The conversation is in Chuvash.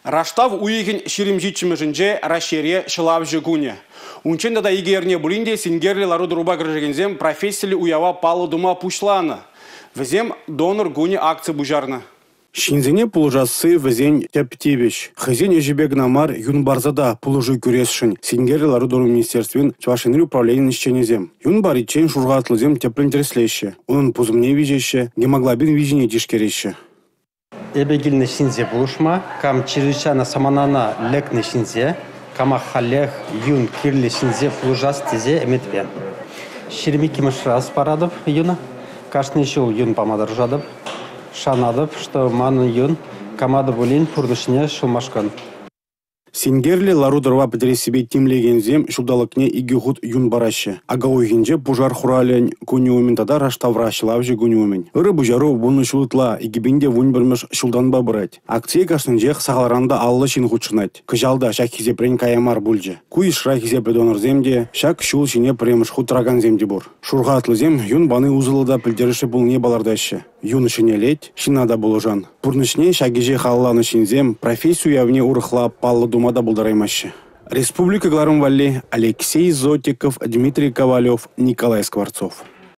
Раштав уйӑхӗн 27-мӗшӗнче Раҫҫейре ҫӑлавҫӑ кунӗ. Унччен тата икӗ эрне пулин те синкерлӗ лару-тӑрупа кӗрешекенсем профессиллӗ уява паллӑ тума пуҫланӑ. Вӗсем «Донор кунӗ» акци пуҫарнӑ. Ҫынсене пулӑшасси вӗсен тӗп тивӗҫ. Хӑйсен ӗҫӗпе кӑна мар, юн парса та пулӑшу кӳресшӗн синкерлӗ лару-тӑру министерствин Чӑваш Енри управленийӗн ӗҫченӗсем. Юн париччен шур халатлисем тӗплӗн тӗрӗслеҫҫӗ, унӑн пусӑмне виҫеҫҫӗ, гемоглобин виҫине тишкереҫҫӗ. Эпӗ килнӗ ҫынсене пулӑшма, кам чрезвычайлӑ саманана лекнӗ ҫынсене, кама халех юн кирлӗ ҫынсене пулӑшас тесе ӗмӗтпе. 22-мӗш хут паратӑп юна, кашни ҫул юн пама тӑрӑшатӑп, шанатӑп, манӑн юн кама та пулин пурнӑҫне ҫӑлмашкӑн». Синкерлӗ лару-тӑрӑва пӗтерессипе тимлекенсем ҫулталӑкне икӗ хут юн параҫҫӗ: ака уйӑхӗнче пушар хуралӗн кунӗ умӗн тата раштавра, ҫӑлавҫӑ кунӗ умӗн. Ырӑ пуҫару 10 ҫул ытла, 2011-мӗш ҫултанпа пырать. Акцие кашнинчех сахалран та 50 ҫын хутшӑнать. Кӑҫал та ҫак хисепрен кая мар пулчӗ. Ку йышра хисеплӗ донорсем те, ҫак ҫул ҫине пӗрремӗш хут тӑракансем те пур. Шур халатлисем юн пани усӑллӑ та пӗлтерӗшлӗ пулнине палӑртаҫҫӗ. Юн ҫӗнелет, ҫынна та пулӑшан. Пурнӑҫне ҫак ӗҫе халалланӑ ҫынсем професси уявне урӑхла паллӑ тума та пултараймаҫҫӗ. Республика кӑларӑмӗ валли Алексей Зотиков, Дмитрий Ковалев, Николай Скворцов.